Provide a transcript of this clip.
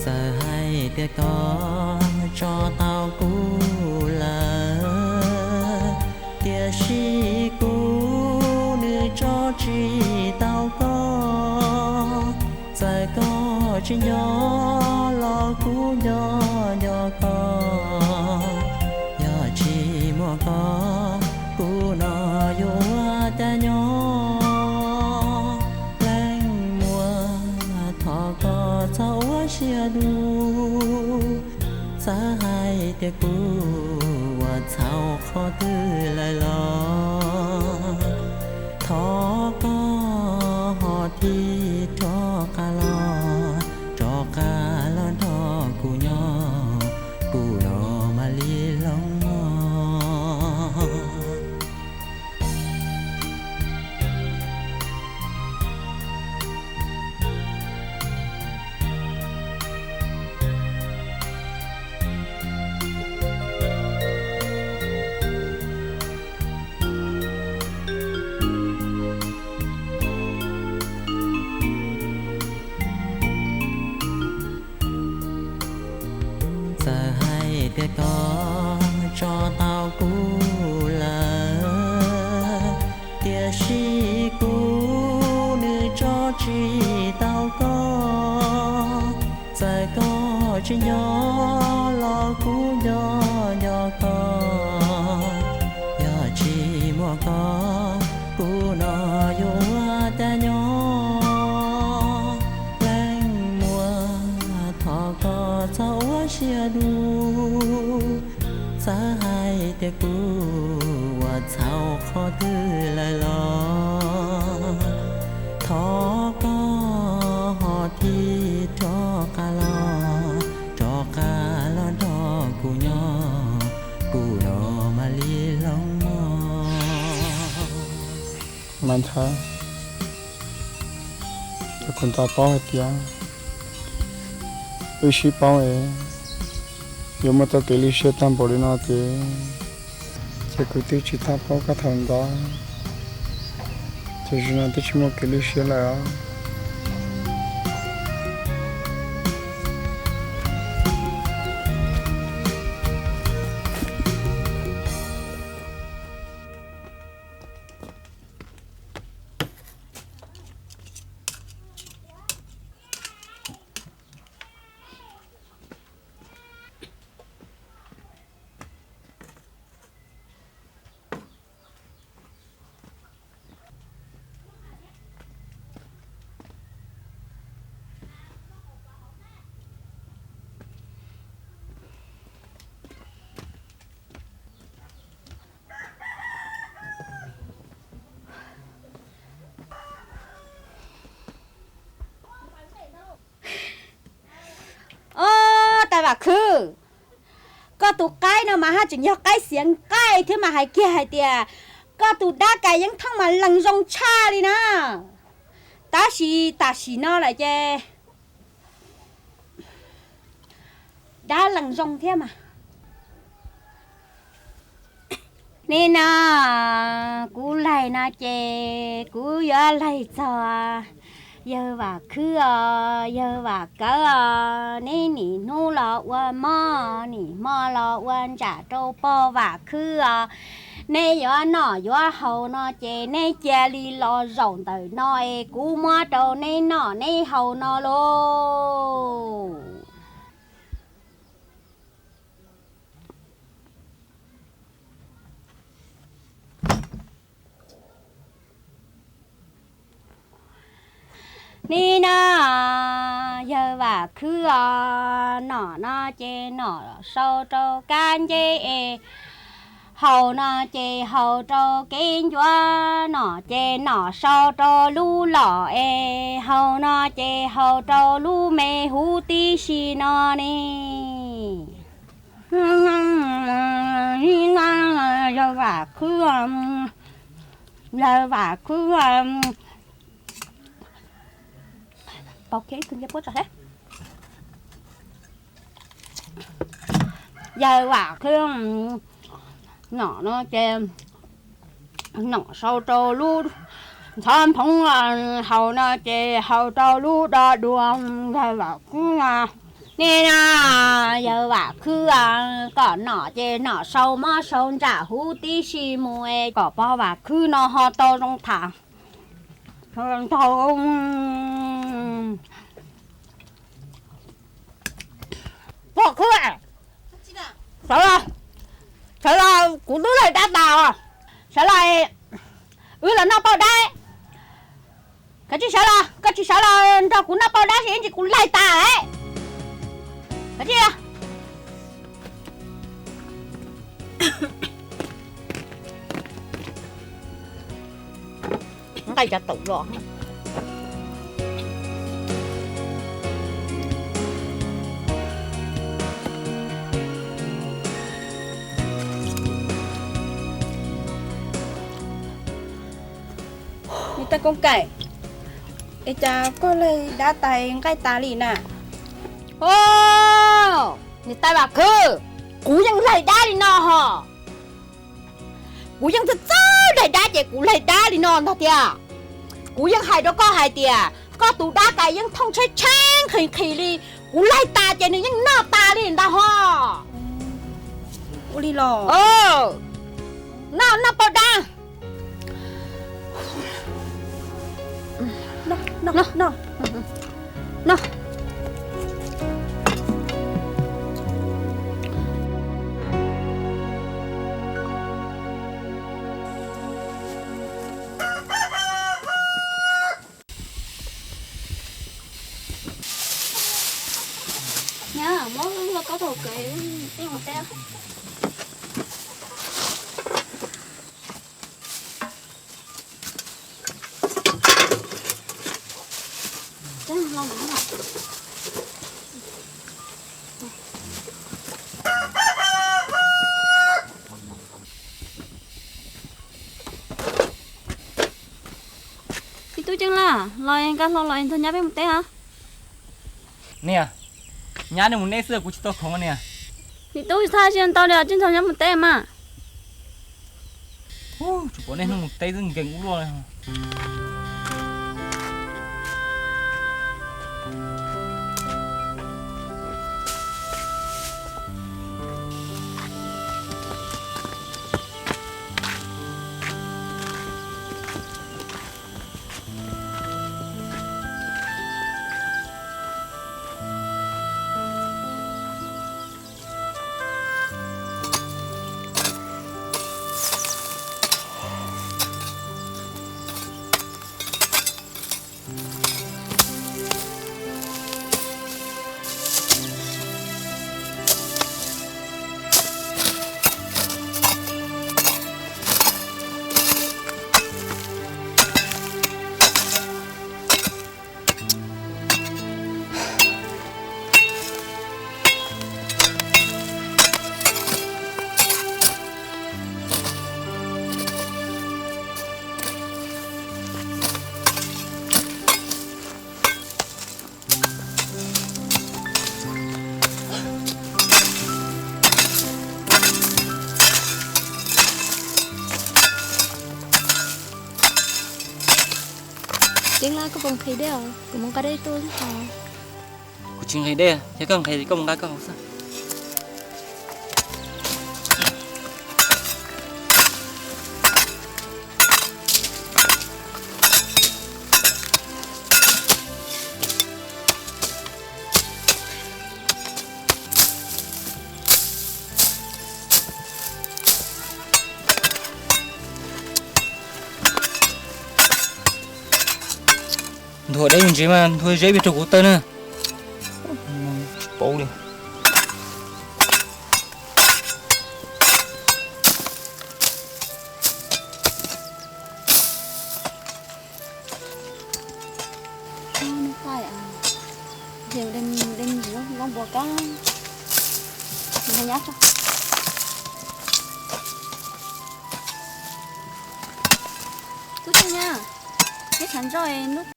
Txawm hais tias koj tso tau kuv lawm, tiam sis kuv nws tso tsis tau koj. Txawm koj tsis nco los kuv nco nco koj, yog tsis muaj koj, kuv no yuav ua cas nyob. Leej muam, thov koj txhob ua siab dub, txawm hais tias kuv ua txhaum qhov twg lawm los thov koj ho thim rov qab los, rov qab los nrog kuv nyob, kuv los mam li hloov mog. Txawm hais tias koj tso tau kuv lawm, tiam sis kuv nws tso tsis tau koj. Txawm koj tsis nco los kuv nco nco koj, yog tsis muaj koj, kuv no yuav ua cas nyob. Leej muam, thov koj txhob ua siab dub, txawm hais tias kuv ua txhaum qhov twg lawm los thov koj ho thim rov qab los, rov qab los nrog kuv nyob, kuv los mam li hloov mog. Mas ntxhais, kuv ntxhais paub hais tias wb sib paub es yuav muaj txoj kev lwj siab tag npaum li no ces, ces kuv twb tsis tau paub koj thaum ntxov, ces zaum no twb tsis muaj kev lwj siab lawm os. Ob, tais Vam Khwb, koj tus qaib no mas haj tseem yog qaib xiav nqaij thiab mas hais kiag hais tias koj tus dab Kas Yeeb Thooj mas lees zoo tshaj li na. Tab sis tam sim no lawm ces dab lees zoo thiab mas. Nim no kuv laig no ces kuv yuav laig txog yawg Vam Khwb os, yawg Vam Kawb os, neb nim hnub los ua mob, nim hmo los ua ntsam rau pog Vam Khwb os. Neb yuav noj yuav haus no ces neb cia li los zaum ntawm no es kuv muab rau neb noj neb haus no lauj. Nim no yawg Vam Khwb os, nom no ces nom sau rau kab ncej es, haus no ces haus rau kev ncuav, nom ces nom sau rau lub lom es, haus no ces haus rau lub me huv tib si no ne. Yawg Vam Khwb, yawg Vam Khwb, yawg Vam Khwb, nom no ces nom sau rau lub ntxhov nphoov, haus no ces haus rau lub do dua, yawg Vam Khwb. Ne no, yawg Vam Khwb, koj nom ces nom sau mob sau ntsaj huv tib si mus es kom pog Vam Khwb no ho tau zoo tham, nrog pog Khwb. Sawv los, sawv los, kuv twb laig dab tas os. Sawv los, wb los noj pauj dab. Koj tsis sawv los, koj tsis sawv los nrog kuv noj pauj dab ces ib ntsis kuv laig tas lawm. Koj tsis los. Nqaij cov taum los. Niam tais Koob Kaim, es cas koj laig dab tas nqaij tas li na? Niam tais Vam Khwb, kuv yeej laig dab li no hos. Kuv yeej txawj txawj laig dab ces kuv laig dab li no ntag tiag. Kuv yeej hais rau koj hais tias koj tus dab tais yeej thooj tsheb tsheb nqhis nqhis li. Kuv laig tas ces nws yeej noj tas li ntag hos. Ua li los. Noj, noj pauj dab. Nyab, muab lub lauj kaub rau kuv, peb mus teb. Me tub Ceeb Laj, los nkag hlo los nrog nyab peb mus teb os. Niam, nyab nej mus teb xwb kuv tsis tau khoom niam. Me tub, tsis txhob hais ntau li os, tsis nrog nyab mus teb mas. Tsis pom nej hnub mus teb twb nkees ua luaj li. Ceeb Laj, koj puas nqhis dej os? Kuv mus nqa dej tuaj xwb os. Kuv tsis nqhis dej, yog koj nqhis koj mus nqa koj hauv xwb. Nthua deb me ntsis mas nthua zeb pem rau kuv tawg na. Tsis paub li. Tub Ceeb Laj, neb tshav ntsoj hnub